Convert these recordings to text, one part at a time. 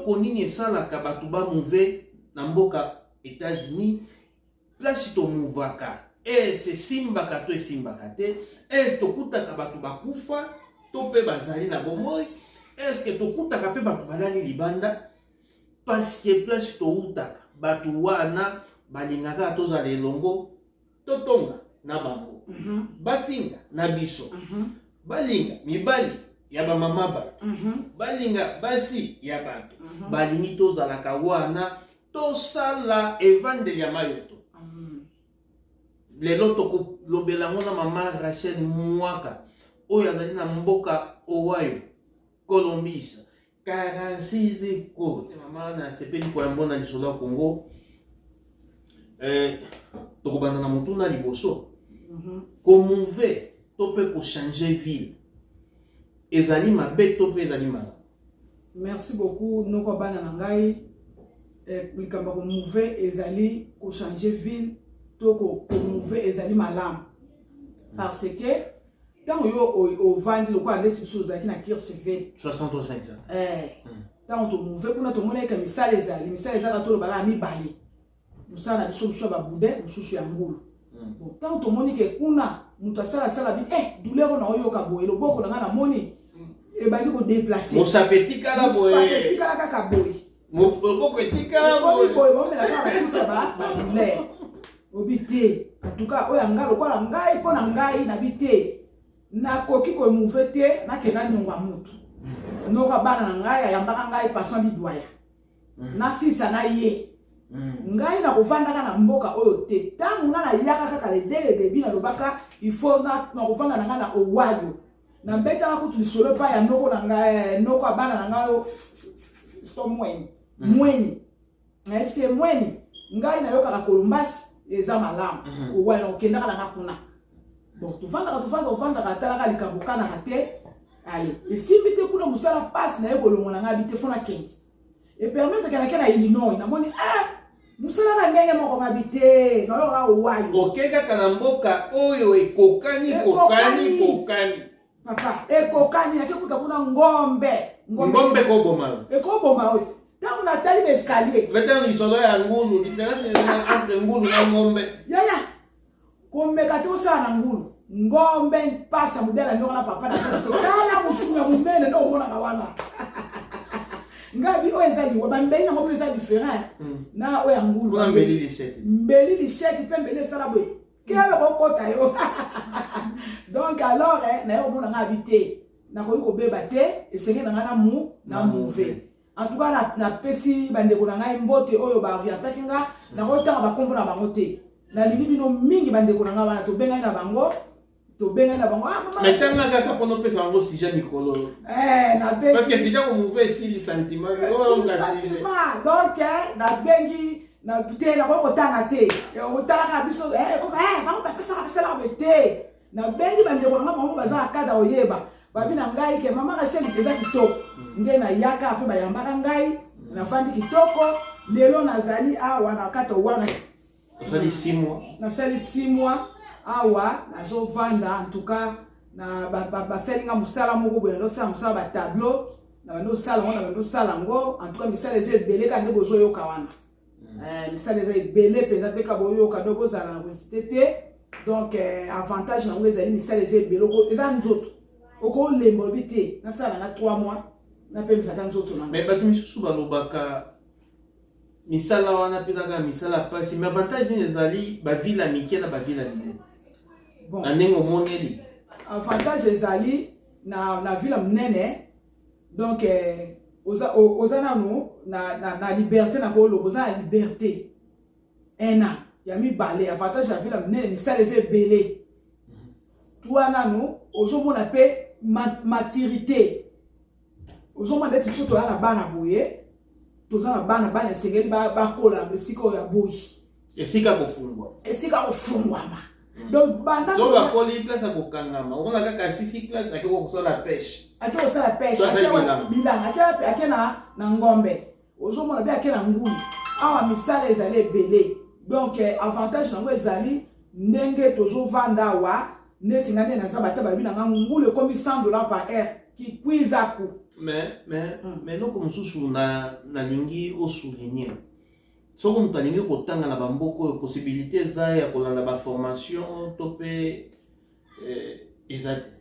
Eloko nini esalaka bato bamouve na mboka États-Unis? Place tomouvaka, ese esimbaka to esimbaka te? Ese tokutaka bato bakufa to mpe bazali na bomoi? Eske tokutaka mpe bato balali libanda? Parce que place toutaka, bato wana balingaka tozala elongo, totonga na bango, bafinga na biso, balinga mibali ya bamama bato, balinga basi ya bato, balingi tozalaka wana, tosala evandeli ya mayoto. Lelo tokolobela yango na mama Rachel Mwaka, oyo azali na mboka Ohio, Columbus, 46 ko. Mama, nasepeli koyambo na Lisolo ya Congo. Tokobanda na motuna liboso: komouve to mpe kochange ville ezali mabe to mpe ezali malamu? Merci beaucoup, noko bana na ngai. Likambo ya komouve ezali kochange ville to komouve ezali malamu, parce que ntango yo ovandi lokola ndeti biso ozalaki na Kirksville, 63. Ntango tomouve kuna, tomoni eke misala ezali, misala ezaka, tolobaka ya mibale, mosala na biso, mosusu ya baboudin, mosusu ya ngulu. Bon, ntango tomoni ke kuna moto asalasala bi douleur oyo naoyoka boye, loboko na ngai namoni ebandi kodéplacer. Mosapi etikala boye. Etikala kaka boye. Loboko etikala. Ekomi boye, baomela kaka bakisa badouleur. Obi te, en tout cas oyo nga lokola ngai, mpo na ngai nabi te, nakoki komouve te, nakenda niongo ya mutu. Noka bana na ngai ayambaka ngai patient bidwaya, nasilisa na ye. Ngai nakovandaka na mboka oyo te. Ntango ngai nayaka kaka le dès le début, nalobaka il faut nakovanda na ngai na Ohio. Nabetaka kutu lisolo epai ya noko na ngai, noko ya bana na ngai oyo to mweni mweni. Nayebisi ye: "Mweni, ngai nayokaka Columbus eza malamu, Ohio, nakokendaka na nga kuna." Bon, tovandaka, tovandaka, tovandaka, atalaka likambo kanaka te. Ale esimbi te kuna, mosala mpasi na ye, kolongo na ngai bi te, fo nakende epermettre ke nake na Illinois. Namoni mosala na ndenge moko, ngabi te, nayoka Ohio. Oke kaka na mboka oyo ekokani, kokani, kokani. Papa, ekokani. Nake kuta kuna ngombe. Ngombe koboma yo. Ekoboma yo te. Ntango natali baescalier. Betana lisolo ya ngulu, différence entre ngulu na ngombe. Yaya, komeka te osala na ngulu. Ngombe mpasi ya modele ndoko na papa na biso. Tala mosungu ya monene nde omonaka wana. Ngabi oyo eza liwa, bambeli nango mpe eza différent na oyo ya ngulu. Kuna mbeli lishete. Mbeli lishete mpe mbeli esala boye, kebe kokota yo. Donc alors naye komona nga abi te, nakoki kobeba te, esengeli na ngai na mu na mouve. En tout cas, napesi bandeko na ngai mbote oyo baorientaki nga. Nakotanga bakombo na bango te. Nalingi bino mingi, bandeko na ngai wana tobengani na bango, tobengani na bango. Ah, mais tanga kaka mpona opesa bango sujet mikolo. Nabengi. Parce que sujet komouve esili sentiment. Sentiment. Donc nabengi te, nakoki kotanga te, otalaka biso bango bapesaka, basalaka be te. Nabengi bandeko na nga, bango baza na cadre oyeba babi na ngai ke mama Rachel eza kitoko nde nayaka mpe bayambaka ngai, nafandi kitoko. Lelo nazali awa na kati wana. Osali 6 mois. Nasali 6 mois awa, nazovanda. En tout cas na basali nga mosala moko boye, nazosala mosala batableau na bandi osala yango, na bandi osala yango. En tout cas misala eza ebele kaka nde bozoyoka wana. Misala eza ebele mpenza mpe ka boyoka, donc bozala na koinsite te. Donc avantage nango ezali misala eza ebele, eza nzoto okolemba oyebi te. Nasala nanga 3 mois, napemisa ata nzoto nanga. Mais bato misusu balobaka misala wana mpe ezaka misala mpasi. Mais avantage nini ezali bavile ya mike na bavile ya minene? Bon. Na ndenge omoneli. Avantage ezali na ville ya monene, donc oza nanu na liberté na koloba, oza na liberté ena ya mibale. Avantage ya ville ya monene, misala eza ebele. Twa nanu ozomona mpe maturité, ozomona neti biso toza na bana boye, toza na bana, bana esengeli bakola esika oyo ya boyi. Esika kofungwa. Esika kofungwama. Donc banda so bakoli, place ya kokangama, omona kaka asisi classe, ake kosala pêche. Ake kosala pêche. So asali bilanga. Bilanga, ake na ngombe, ozomona mpe ake na ngulu. Awa misala ezali ebele. Donc avantage nango ezali ndenge tozovanda awa, neti nga nde naza bata balobi na nga ngulu ekomi 100 $ par heure. Kikwizaku. Mais eloko mosusu nalingi osouligne, soki moto alingi kotanga na bamboka oyo, possibilité eza ya kolanda baformation to mpe eza te?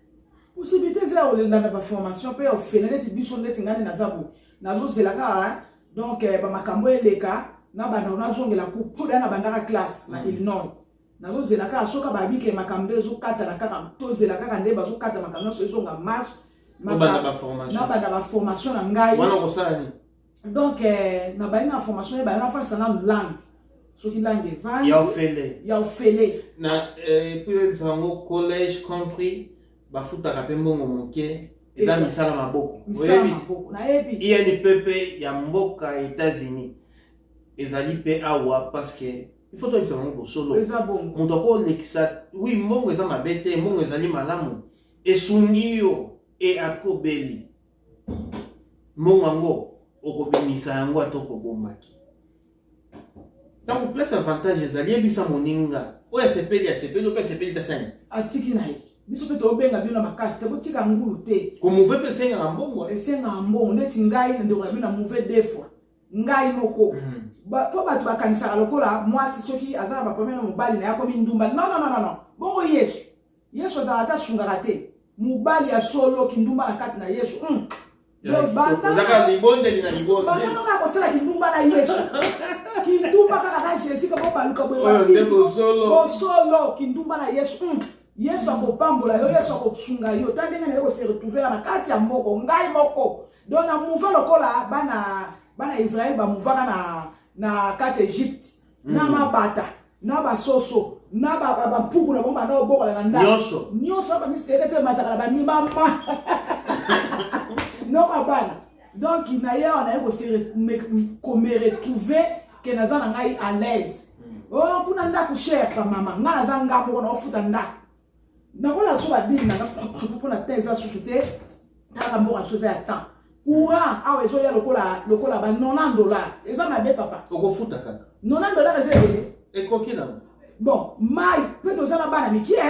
Possibilité eza ya kolanda baformation mpe ya ofele. Neti biso, neti ngai naza boye, nazozela kaka donc bamakambo eleka na banda nazongela kupuda na bandaka classe na Illinois. Nazozela kaka soki babike makambo nde ezokatana kaka, tozela kaka nde bazokata makambo nyonso, ezonga marche. Obanda baformation. Nabanda baformation na ngai. Wana okosala nini? Donc nabandi na formation, ebandi nafandisa nanu langue, soki langue evandi. Ya ofele. Ya ofele. Na puis oyebisa bango college country bafutaka mpe mbongo moke, eza misala maboko. Misala oyebi maboko, nayebi. INPP ya mboka États-Unis ezali mpe awa, parce que il faut toyebisa bango bosolo. Eza bongo. Moto akolekisa, oui, mbongo eza mabe te, mbongo ezali malamu, esungi yo e akobeli mbongo yango, okobimisa yango ata okobombaki. Ntango place avantage ezali, yebisa moninga oyo asepeli, asepeli, oyo mpe asepeli tasani. Atiki na ye. Biso mpe tobenga bino na makasi te, botika ngulu te. Komouve mpe esengaka mbongo. Esengaka mbongo. Neti ngai na ndeko na bino, na mouve deux fois ngai moko. Mpo bato bakanisaka lokola mwasi soki aza na baproblème na mobali na ye, akomi ndumba. Non, non, non, non. Bongo Yesu, Yesu azalaka ata asungaka te mobali ya solo, kindumba na kati na Yesu. Donc ozaka libondeli na libondeli. Bandano kaka kosala kindumba na Yesu, kindumba kaka na Jésus, kaka baluka boye. Oyo nde bosolo. Bosolo, kindumba na Yesu. Yesu akopambola yo, Yesu akosunga yo. Ta ndenge naye kose retrouver na kati ya moko ngai moko. Donc na mouva lokola bana Israel bamouvaka na kati ya Egypte, na mabata, na basoso, na bampuku na bango, banda kobokola na ndako. Nyonso. Nyonso bamiseke te, emataka na bamibama noka bana. Donc na ye awa, naye kome retrouver ke naza na ngai à l'aise. Oh, kuna ndako cher pa mama, ngai naza nga moko naofuta ndako, nakola so babili nanga mpona te, eza susu te. Talaka mboka biso eza ya temps, courant awa ezoya lokola ba 90 $, eza mabe, papa. Okofuta kaka. 90 $ eza ebele. Ekoki nango. Bon, mai mpe, toza na bana mike,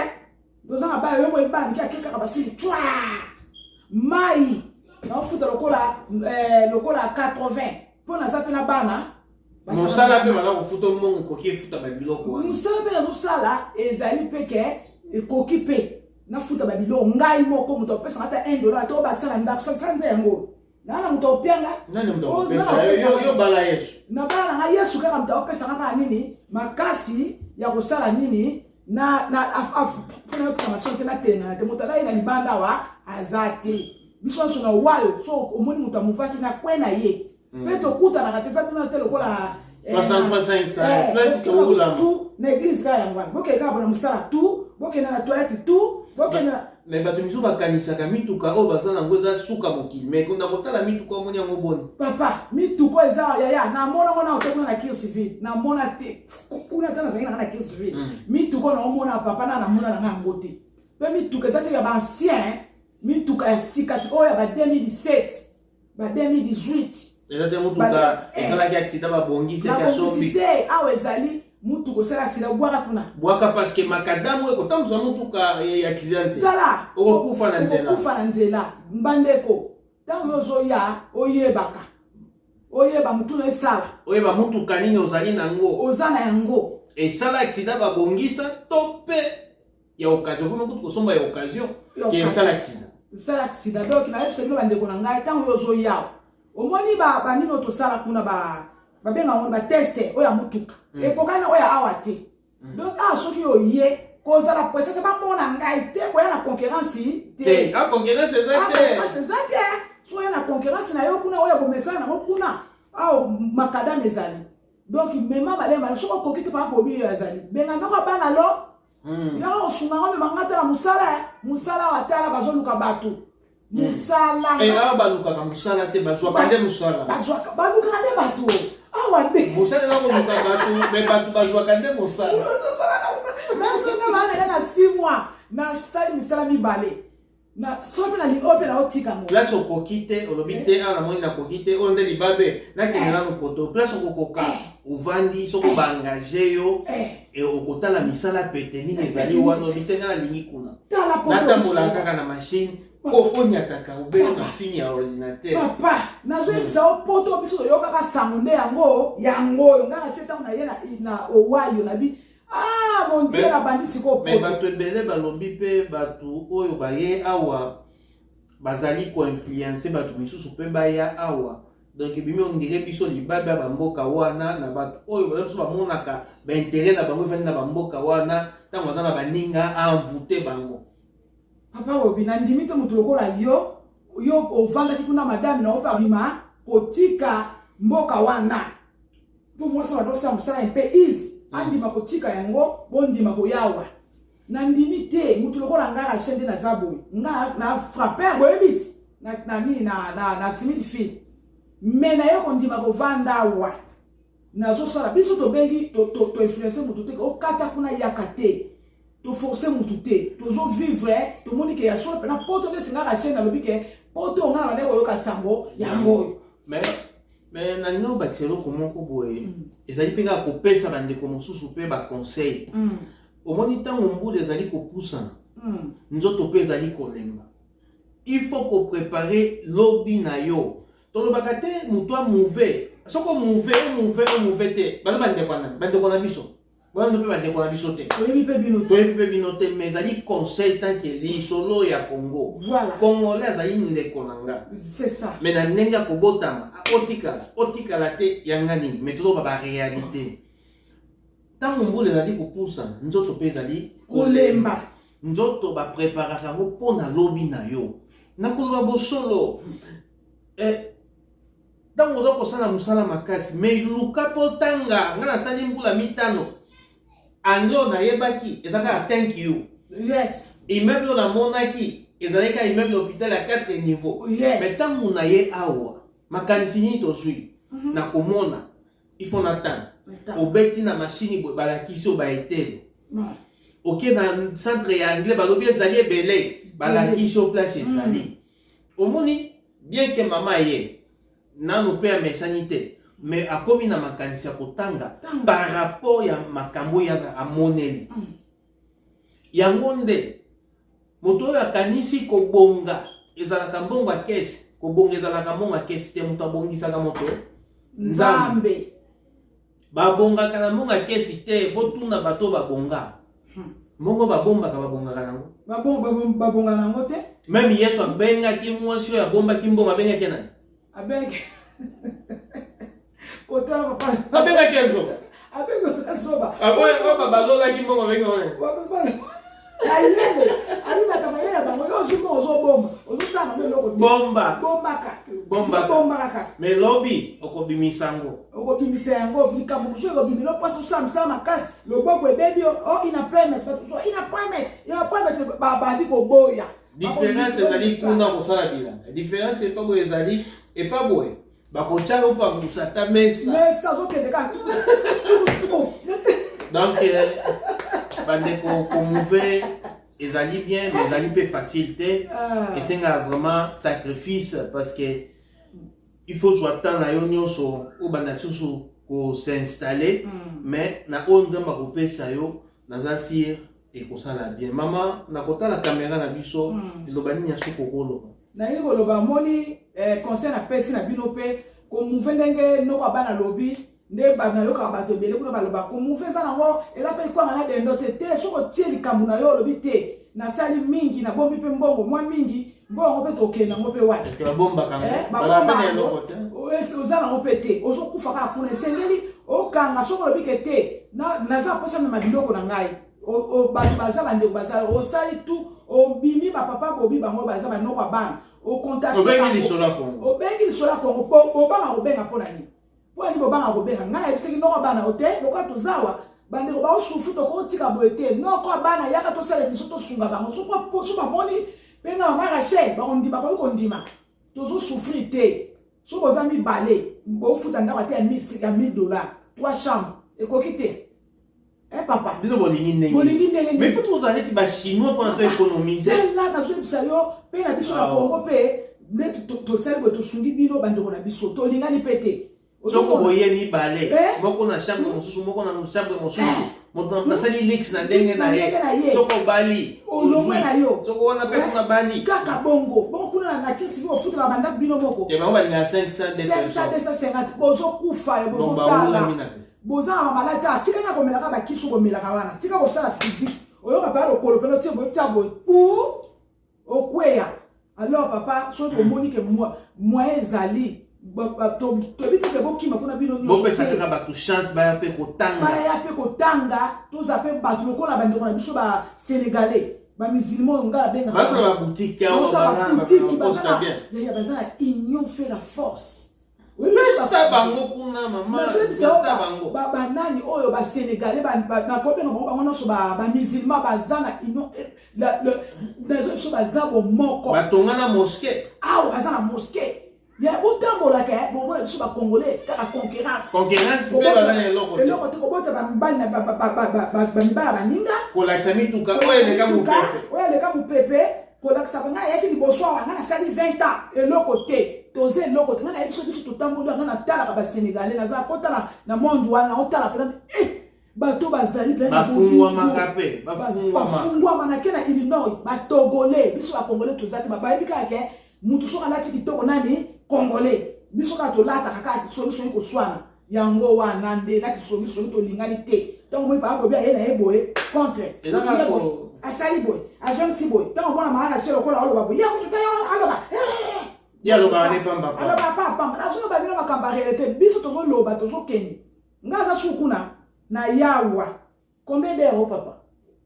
toza na bana, yo moyebi bana mike, ake kaka basili twa mai, naofuta lokola 80 mpo naza mpe na bana. Mosala mpe baza kofuta mbongo ekoki efuta babiloko wana. Mosala mpe nazosala ezali mpe ke ekoki mpe nafuta babiloko ngai moko. Moto apesaka ata 1 dollar to obakisa na ndako sanza yango, naa na moto aopianga. Nani moto akopesa yo? Yo bala Yesu. Na bala na ngai Yesu kaka, moto aopesanga kaka nini, makasi ya kosala nini na mpona yokisa masumu te, natelengana te. Moto alai na libanda awa aza te, biso nyonso na wayo. So omoni moto amuvaki na kwe na ye mpe tokutanaka te, eza tuna te lokola 63 place toulama. Tu na église kaka yango wana, bokende kaka bona mosala, tu bokende na toilette, tu bokende na Mais bato misusu bakanisaka mituka oyo baza nango eza suka mokili, mais konda kotala mituka, omoni yango boni? Papa, mituka oyo eza yaya, namona ngo na ote kuna na Kirchville, namona te kuna te, nazalaki nanga na Kirchville. Mituka oyo naomona, papa, na namona nanga yango te. Mpe mituka eza te ya baancien, mituka ya sika oyo ya ba 2017, ba 2018. Eza te motuka esalaki accident, babongisi ete babongisi asombi. Te, awa ezali mutuka osala accident, bwaka kuna. Bwaka, parce que macadam oyo ekotambusa motuka ya accident te. Tala. Okokufa na nzela. Okokufa na nzela. Mbandeko, ntango yo ozoya, oyebaka, oyeba motuna esala. Oyeba motuka nini ozali nango. Oza na yango. Esala accident, babongisa, to mpe ya occasion, foma kutu kosomba ya occasion Ya ke occasion. esala accident. Esala accident. Donc nayebisa bino, bandeko na ngai, ntango yo ozoya, omoni banini oyo tosala kuna, babenga yango batest oyo ya motuka, ekokani na oyo ya awa te. Donc awa soki oye, kozala presse te, bamona ngai te, koya na concurrence te. Te. A concurrence eza Ah, te. concurrence eza te. So oya na concurrence na yo kuna, oyo bomesana nango kuna, awa macadam ezali. Donc mema malema, soki okoki te, paka bobi oyo azali, benga ndoko ya bana lo yaka kosunga ngo, mema nga tala mosala, mosala awa, tala bazoluka bato mosala. Awa balukaka mosala te, bazwaka nde mosala. Bazwaka, balukaka nde bato awa nde. Mosala eza koluka bato, mais bato bazwaka nde mosala. Nazonga bana ya na 6 mois, nasali misala mibale na soki nalingi oyo mpe naotika ngo. Place okoki te, olobi te: awa namoni nakoki te, oyo nde libabe, nakende nano koto. Place okokoka, ovandi, soki baengage yo, okotala misala pete nini ezali wana, olobi te: ngai nalingi kuna. Tala poto. Natambolaka kaka na machine. Onyataka obeli na signe ya ordinateur. Papa, nazoyebisa yo, poto biso toyokaka sango nde yango yango oyo. Ngai nase ntango naye na Ohio, nabi: "Ah mon Dieu!" Nabandi sikoyo. Mais bato ebele balobi mpe bato oyo baye awa bazali koinfluencer bato misusu mpe baya awa. Donc ebimi on dirait biso libabe ya bamboka wana na bato oyo baza biso bamonaka baintérêt na bango efandi na bamboka wana. Ntango baza na baninga, aenvoûter bango. Papa Bobi, nandimi te. Moto lokola yo, yo ovandaki kuna, madame na yo mpe abima kotika mboka wana mpo mwasi wana osala mosala mpe is andima kotika yango, bondima koyawa. Nandimi te. Moto lokola ngai, Rachel, nde naza boye, nga na frapper, boyebi ti na nini na simili file, mais naye kondima kovanda awa, nazosala. Biso tobengi, toinfluencer motu te, okata kuna yaka te, toforcer mutu te. Tozovivre, tomoni ke ya solo mpena poto. Neti nga Rachel, nalobi ke poto nga na bande koyoka sango yango oyo. Mais nalingi obakisa eloko moko boye. Ezali mpe kaka kopesa bandeko mosusu mpe baconseil. Omoni, ntango mbula ezali kopusana, nzoto mpe ezali kolemba, il faut kopréparer lobi na yo. Tolobaka te moto amouve. Soki omouve, omouve, omouve te, baza bandeko nani? Bandeko na biso wana mpe bandeko na biso te. Toyebi mpe bino te. Toyebi mpe bino te. Mais ezali conseil tant que lisolo ya Congo. Congolais azali ndeko na nga. C'est ça. Mais na ndenge ya kobotama, otikala otikala te, yanga nini? Mais tozoba baréalité. Ntango mbula ezali kopusana, nzoto mpe ezali kolemba. Nzoto bapreparaka yango mpo na lobi na yo. Nakoloba bosolo, ntango oza kosala mosala makasi, mais luka mpo otanga. Nga nasali mbula 5, anglais oyo nayebaki eza kaka "thank you". Immeuble oyo namonaki ezalaki kaka immeuble hôpital ya 4 niveau. Mais ntango na ye awa, makanisi nini tozwi? Na komona il faut natanga. Obeti na mashini boye, balakisi oyo baetele. Oke na centre ya anglais, balobi ezali ebele, balakisi yo place ezali. Omoni bien ke mama ye nanu mpe amesani te, mais akomi na makanisi ya kotanga par rapport ya makambo oyo amoneli. Yango nde moto oyo akanisi kobonga ezalaka mbongo ya kese. Kobonga ezalaka mbongo ya kese te. Moto abongisaka moto, Nzambe. Babongaka na mbongo ya kesi te. Botuna bato oyo babonga. Mbongo babombaka, babongaka nango? Babongaka nango te. Même Yesu abengaki mwasi oyo abombaki mbongo, abengaki nani? Abengaki kotala papa. Abengaki ezoba. Abengi oza zoba. Oyo balolaki mbongo, abengi wana. Ayele alibaka mayele ya bango. Yo ozwi mbongo, ozobomba, ozosala nango eloko te. Bomba. Bombaka. Bombaka. Bomba kaka. Mais lobi okobimisa yango. Okobimisa yango, likambo mosusu ekobimila mpasi. Osala misala makasi, loboko ebebi o ina appointment, bato mosusu ina appointment, ina appointment, babandi koboya. Différence ezali kuna kosala bilanga. Différence epa boye ezali, epa boye bakotya yo pangusa ata mesa. Mesa azokende kaka. Donc bandeko, komouve ezali bien, mais ezali mpe facile te. Esengaka vraiment sacrifice, parce que il faut zwa temps na yo nyonso obanda lisusu kos'installer. Mais na oyo Nzambe akopesa yo, naza sûr ekosala bien. Mama, na kotala kamera na biso, eloba nini ya soki okoloba? Nalingi koloba, omoni, conseil napesi na bino mpe komouve ndenge noko ya bana lobi nde nayokaka bato ebele kuna baloba komouve eza nango, eza mpe kwanga na dendo te te. Soki otie likambo na yo, olobi te nasali mingi, nabombi mpe mbongo mwa mingi, mbongo mpe tokende yango mpe wapi? Babombaka. Babomba yango, oza nango mpe te, ozokufa kaka kuna. Esengeli okanga. Soki olobi ke te, naza mposa mema biloko na ngai, bato baza, bandeko baza, osali tu, obimi, bapapa bobi bango baza banoko ya bana, ocontacte. Obengi Lisolo ya Kongo. Obengi Lisolo ya Kongo. Bobanga kobenga mpo na nini? Mpo nini bobanga kobenga? Ngai nayebisaki noko bana o te, lokola tozawa bandeko baosufu, tokotika boye te. Noko ya bana, yaka tosala biso, tosunga bango. So bamoni mpe nga mama Rachel, bakondima, bakoki kondima. Tozosouffrir te. So boza mibale, bofuta ndako ate ya 1000 $, trois chambre ekoki te. Eh papa. Bino bolingi ndenge. Bolingi ndenge. Mais faut tozala neti bachinois mpona to économiser. Tala, nazoyebisa yo mpe na biso na Congo mpe nde tosali boye, tosungi bino bandeko na biso, tolingani mpe te. Soko boye mibale, Eh? moko na chambre mosusu, moko na chambre mosusu, moto na asali lix na ndenge na Na ndenge na ye. ye. Soko obali, Olongwe ozwi. na yo. Soko wana mpe Eh? kuna bali. Kaka bongo bongo kuna na Kirsi, ofutela bandako bino moko. E bango balingaka 500 de 500, personnes. 250, bozokufa. Donc bozotala bawulami na pesa. Boza na bamaladi. Tika, tika na komelaka bakisi, komelaka wana, tika kosala physique, oyoka mpe lokolo mpena otie boye, tia boye pour okweya. Alors papa, soki bomoni ke moyen ezali, toyebi te ke bokima kuna bino nyonso Bopesa te. kaka bato chance baya mpe kotanga. Baya mpe kotanga, toza mpe bato lokola bandeko na biso Basénégalais, Bamusulman oyo ngai nabengaka. Basala baboutique awa. Bazosala baboutique, baza Baposta bien. yaya, baza na union fait la force. Pesa bango kuna, mama. Nazoyebisa yo. Bota bango. Banani oyo, Basénégalais, nakobenga bango, bango nyonso Bamusulman, baza na union, nazoyebisa biso, baza bomoko. Batonga na mosquée. Awa baza na mosquée ya botambolaka, bomona biso Bacongolais kaka concurrence. Concurrence mpe baza na eloko te. Eloko te, kobota bamibali na bamibali ya baninga. Kolakisa mituka oyo eleka mituka, mopepe. Oyo eleka mopepe, kolakisa ngai nayaki liboso awa, ngai nasali 20 ans, eloko te, toza eloko te. Ngai nayebi biso, biso totamboli, ngai natalaka Basénégalais, naza kotala na monde wana, naotala mpena bato bazali mpena na Bafungwamaka bolingo. mpe bafungwama. Bafungwama. Nake na Illinois, Batogolais, biso Bacongolais toza te. Bayebi kaka ke mutu soki alati kitoko, nani? Congolais. Biso kaka tolataka kaka kisongisongi, koswana yango wana nde na kisongisongi, tolingani te. Ntango moi papa bobi aye na ye boye contre Eza Mutu ye kaka boye, asali boye, azongisi boye. Ntango mwana mayaka se lokola oloba boye, ya kutu ta aloba. Ye alobaka ne pamba pamba. Aloba pamba. Nazoloba bino makambo ya réalité. Biso tozoloba, tozokende. Nga aza su kuna na yawa combien d'heure o papa?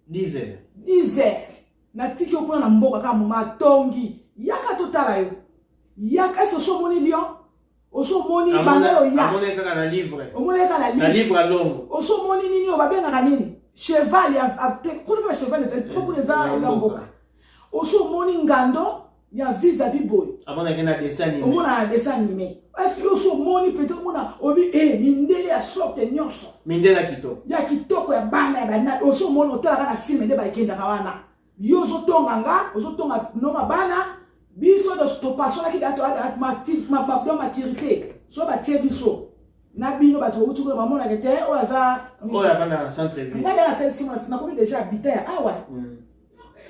10 heures. 10 heures. Natiki yo kuna na mboka kaka matongi. Yaka totala yo, yaka. Ese oso omoni lion? Oso omoni banda oyo ya? Amoni kaka na livre. Omoni kaka na Na livre. Livre alongo. Oso omoni nini oyo babengaka nini, cheval ya te? Kuna mpe bacheval ezali mpo kuna eza Eza eza mboka. mboka. Oso omoni ngando ya vis-à-vis boye? Amonaki na dessin animé. Omona na dessin animé. Est ce que oso omoni peut-être omona obi e mindele ya sorte nyonso? Mindele ya kitoko. Ya kitoko, ya bana ya banani. Oso omoni? Otalaka na film nde bakendaka wana. Yo ozotonga, nga ozotonga nonga bana. Biso topasolaki da do maturité so batie biso na bino. Bato bauti kuna bamonaka te oyo aza Oyo avanda na centre ville. Ngai na nasalisi mwana, nakomi déjà habitant ya awa.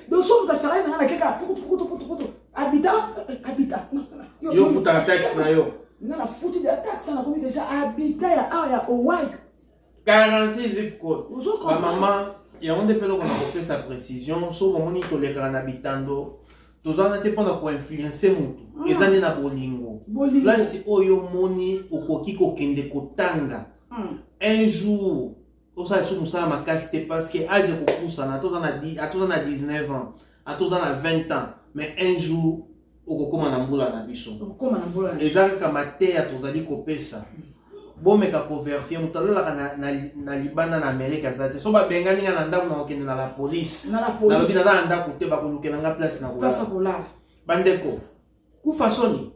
Donc so moto asalaki na ngai, nakeka pukutu pukutu pukutu pukutu, habitant, habitant. Yo futaka taxe na yo. Nga nafuti de taxe, nakomi déjà habitant ya awa ya Ohio. 46 zip code. Ozo comprendre? Bamama, yango nde mpe eloko na kopesa précision. So bomoni tolekaka na bitando, toza wana te mpona koinfluencer motu. Eza nde na bolingo. Bolingo. Place oyo omoni okoki kokende kotanga, un jour osala lisusu mosala makasi te, parce que âge ekopusana. Ata oza na 19 ans, ata oza na 20 ans, mais un jour okokóma na mbula na biso. Okokóma na mbula na Eza kaka mateya tozali kopesa. Bomeka kovérifier. Moto alolaka na libanda na Amerika aza te. So babengani nga na ndako, na kokende na la police. Na la Nalobi police. naza na ndako te, bakolukela nga place na Place kolala. ya kolala. Bandeko, kufa soni,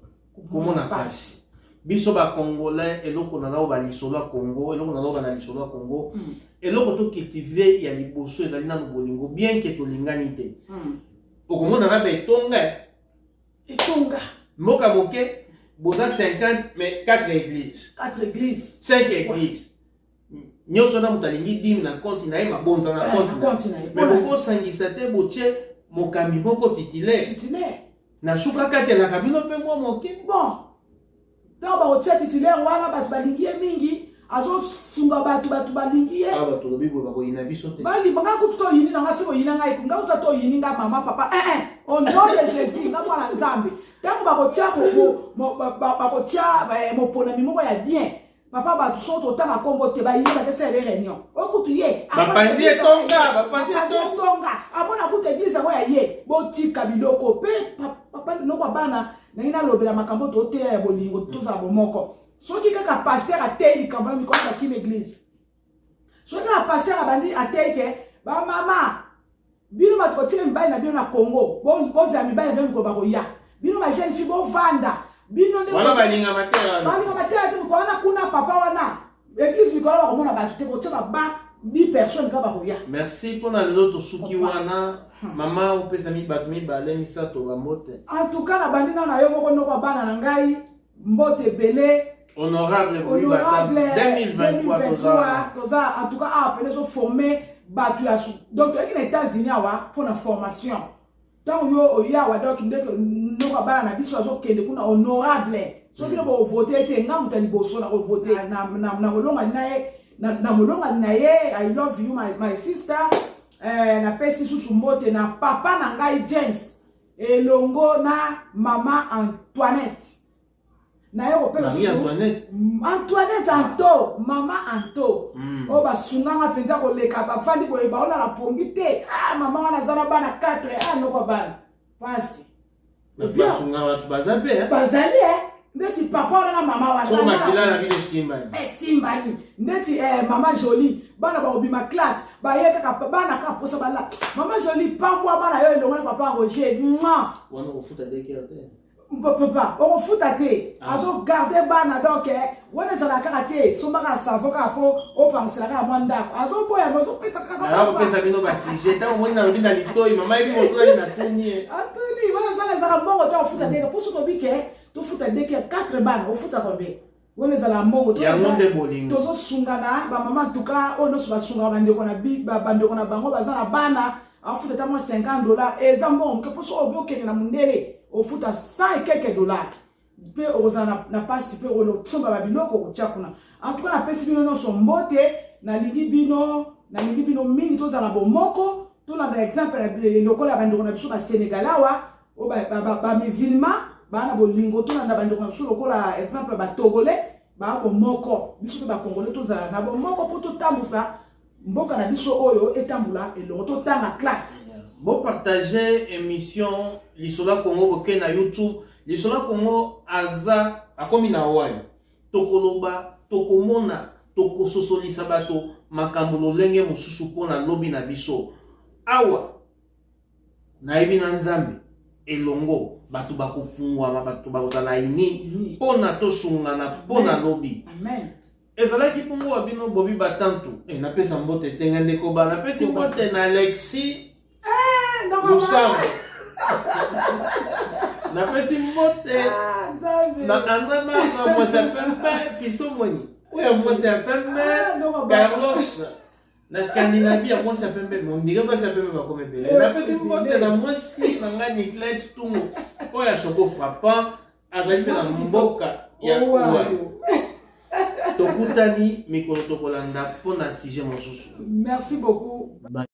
komona pasi. Biso Bacongolais, eloko naloba lisolo ya Congo, eloko naloba na lisolo ya Congo, eloko tocultiver ya liboso ezali nano bolingo. Bien ke tolingani te, okomona na betonga. Etonga. Mboka moke, boza 50 mais 4 églises. Quatre églises. 5 églises. Nyonso na moto alingi dîme na compte na ye, mabonza na Eh, compte na na compte na ye. Mais bokosangisa te, botie mokambi moko titulaire. Titulaire. Na suka katelaka bino mpe mwa moke. Bon, ntango bakotia titulaire wana, bato balingi ye mingi, azosunga bato, bato balingi ye. Awa bato lobi boye, bakoyina biso te. Balimba nga kutu, toyini na nga soki oyini ngai, nga kutu toyini nga mama papa eh, au nom de Jésus, nga mwana Nzambe. Ntango bakotia bakotia moponami moko ya bien, papa, bato so totanga nkombo te, bayeba te, sele réunion okutu ye. Bapanzi etonga, bapanzi etonga. Etonga, amona kutu église yango ya ye. Botika biloko mpe papa noko ya bana ndenge nalobela makambo toteya ya bolingo, tozala bomoko. Soki kaka pasteur ateyi likambo na mikolo, bakima église. Soki kaka pasteur abandi ateyi ke bamama bino bato kotika mibali na bino na Congo, bozala mibali na bino mikolo bakoya, bino bajeune fille bovanda bino nde. Wana balingama te wana. Balingama te te mikolo wana kuna papa wana église mikolo bakomona bato te, kotia baba 10 personnes kaka bakoya. Merci mpona lelo, tosuki wana. Mama, opesa bato mibale misato bambote. En tout cas, nabandi nano na yo moko, noko ya bana na ngai, mbote ebele. Honorable. Honorable. 2023. Toza en tout cas awa pene ezoforme bato ya, donc toyaki na États-Unis awa mpona formation. Ntango yo oya awa, donc ndenge ndoko bana na biso azokende kuna, honorable, so bino bovote te, nga moto ya liboso na kovote na molongani na ye, na molongani na ye. I love you, my sister. Napesi susu mbote na papa na ngai James elongo na mama Antoinette. Naye kopesa susu Antoinette, Anto, mama Anto, oyo basunganga mpenza koleka. Bafandi boye, baolala pongi te. Ah, mama wana aza na bana 4. Ah, noko bana pasi. Basunga bato baza mpe. Bazali ndeti papa wana na mama wana. So makila na bino esimbani. Esimbani ndeti mama Jolie. Bana bakobima classe, baye kaka bana kaka posa bala. Mama Jolie, pambwa bana yo elongo na papa Roger. Mwa wana kofuta daycare te. Papa okofuta te. Azogarde bana, donc wana ezalaka kaka te sombaka savon kaka mpo opangisela kaka mwa ndako. Azoboya, azopesa kaka. Kopesa bino basujet. Ntango omoni nalobi na litoi, mama yebi motulani na tuni ye. Atuni wana ezala, ezalaka mbongo te. Ofuta daycare mpo soki obi ke tofuta daycare 4 bana, ofuta combien? Wana ezala mbongo. Yango nde bolingo. Tozosungana bamama ntuka oyo nyonso basungaka bandeko na bango baza na bana. Afuta ata mwa 50 $, eza mbongo moke, mpo soki obi okende na mondele, ofuta 100 et quelques dollars mpe okozala na pasi mpe okosomba babiloko okotia kuna. En tout cas, napesi bino nyonso mbote. Nalingi bino, nalingi bino mingi. Tozala bomoko, tolanda exemple lokola bandeko na biso Basénégal awa, oyo bamusulman baa na bolingo. Tolanda bandeko na biso lokola exemple Batogolais, baa bomoko. Biso mpe Bacongolais tozala na bomoko mpo totambusa mboka na biso oyo etambola elongo, totanga classe. Bopartage émission Lisolo ya Congo. Boke na YouTube, Lisolo ya Congo aza akomi na wayo. Tokoloba, tokomona, tokososolisa bato makambo lolenge mosusu mpona lobi na biso awa. Nayebi na Nzambe elongo, bato bakofungwama, bato bakozala ini mpona tosungana mpona lobi. Amen. Ezalaki bongo wa bino Bobi Batantu. Napesa mbote tenga ndeko ba, napesi mbote na Alexi Lusambo, napesi mbote na André Marka, mwasi ya pembe, Fisto Mweni oyo mwasi ya pembe, Carlos na Scandinavie ya mwasi ya pembe. Mondire basi ya pembe bakoma ebele. Napesi mbote na mwasi na ngai Niclete Tungu oyo ya Choco Frappant, azali mpe na mboka ya Oyo. Tokutani mikolo tokolanda mpona sujet mosusu. Merci beaucoup. Bye.